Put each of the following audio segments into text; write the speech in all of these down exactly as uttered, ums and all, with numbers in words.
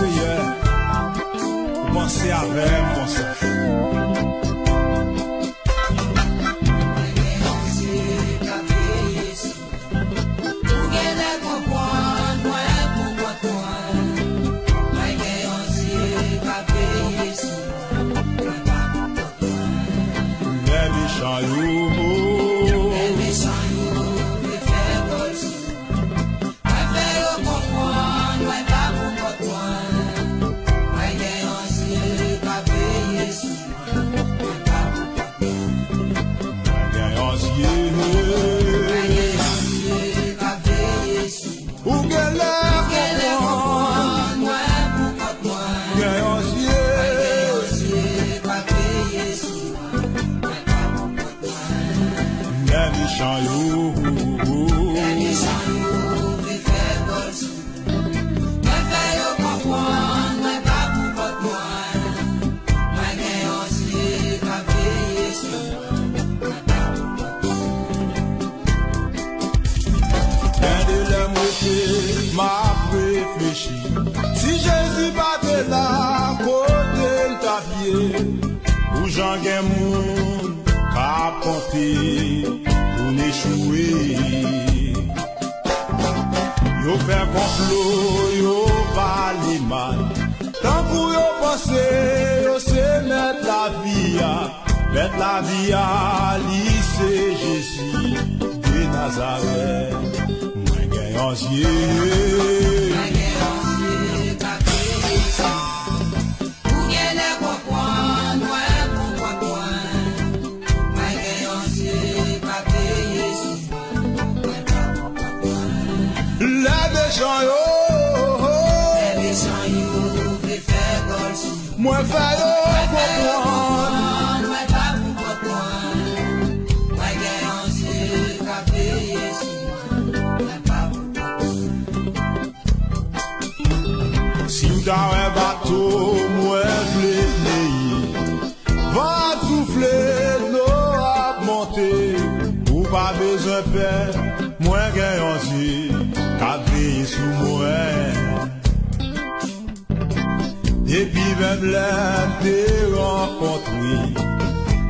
Seyè, ou panse avè m konsa. Ou genlè konprann mwen pou kont mwen. Mwen gen yon zye k ap veye sou mwen. Mwen pa pou kont mwen. Lè mechan yo. Lè mechan yo vle fè kòl sou mwen. Mwen fè yo konprann mwen pa pou kont mwen. Mwen gen yon zye k ap veye sou mwen. Mwen pa pou kont mwen. Mwen gen yon zye. Mwen gen yon zye k ap veye sou mwen. Ou genlè konprann mwen pou kont mwen. Gen yon zye. Mwen gen yon zye k ap veye sou mwen. Mwen pa pou kont mwen. Lè mechan yo. Lè mechan yo vle fè kòl sou mwen. Mwen fè yo konprann mwen pa pou kont mwen. Mwen gen yon zye k ap veye sou mwen. Gen de lè m rete, m ap reflechi. Si Jezi pa te la, kote l t ap ye? Pou jan gen moun k ap konte pou n echwe. Yo fè konplo, yo pale mal. Tankou yo panse yo se mèt lavi a. Mèt lavi a, li se Jezi de Nazarèt. Mwen gen yon zye. Mwen gen yon zye k ap veye sou mwen. Ou genlè konprann mwen pou kont mwen. Mwen gen yon zye k ap veye sou mwen. Mwen pa pou kont mwen. Lè mechan yo. Lè mechan yo vle fè kòl sou mwen. Mwen fè yo konprann. Mwen pa pou kont mwen. Mwen gen yon zye k ap veye sou mwen. Mwen pa pou kont mwen. Si w ta wè bato mwen vle neyi, van ap soufle, dlo ap monte, ou pa bezwen pè, mwen gen yon zye k ap veye sou mwen. Depi menm lè n te rankontre,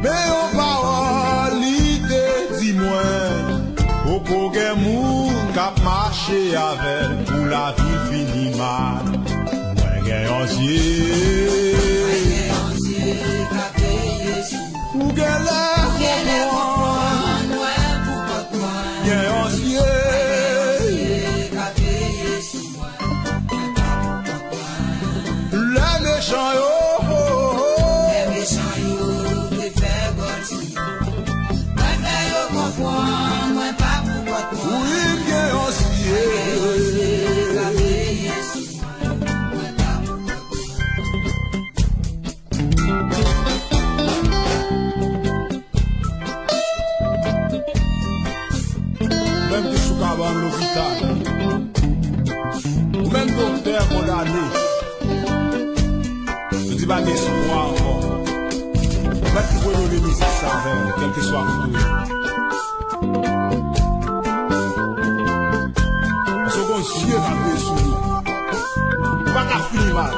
men yon pawòl li te di mwen, poko gen moun k ap mache avè l pou lavi fini mal. Mwen gen yon zye. Mwen gen yon zye k ap veye sou mwen. Ou genlè konprann mwen pou kont mwen. Gen yon zye. Mwen gen yon zye k ap veye sou mwen. Lè mechan yo. Lè mechan yo vle fè kòl sou mwen. Mwen fè yo konprann mwen pa pou kont mwen. Wi, m gen yon zye. Mwen gen yon zye k ap veye sou mwen. Mwen pa pou kont mwen. Ou menm ki sou kabann lopital, ou menm doktè kondane, yo di pa gen espwa ankò. Ou mèt fredone mizik sa avè m, kèlkeswa kote w ye. Paske w gon zye k ap veye sou nou. Ou pa ka fini mal.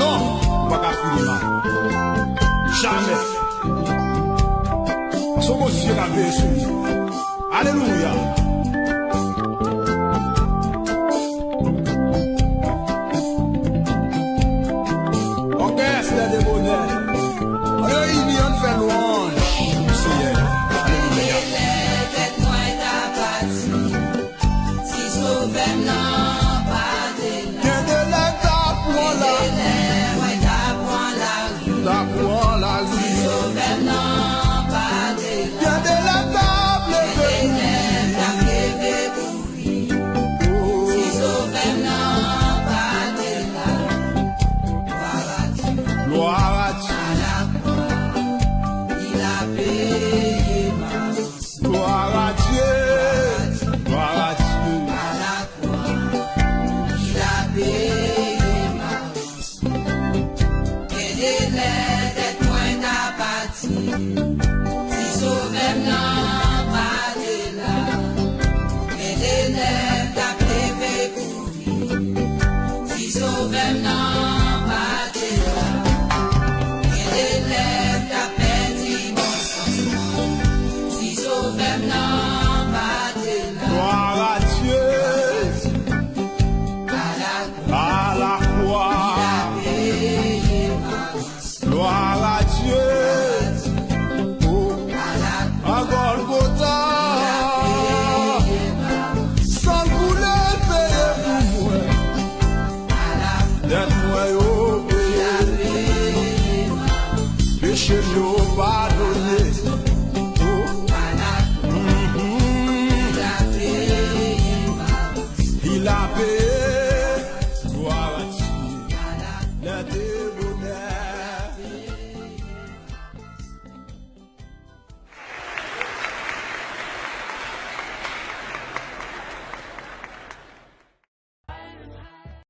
Non, ou pa ka fini mal. Jamè. Paske w gon zye k ap veye sou nou. Alelouya. Òkès dè debonè. Ann reyini, ann fè lwanj pou Seyè. Alelouya. Lè tèt mwen ta pati, si Sovè m nan pa te la. Gen de lè m ta pran lari. Gen de lè mwen ta pran lari. Ta pran lari. Si Sovè m nan pa te la. Gen de lè m ta leve. Gen de lè m ta leve pou Si Sovè m nan pa te la, gloire à Dieu. Gloire à Dieu. À la croix, il a payé ma rançon. Gloire à Dieu. Gloire à Dieu. À la croix, il a payé ma rançon. Gen de lè Che nou padone.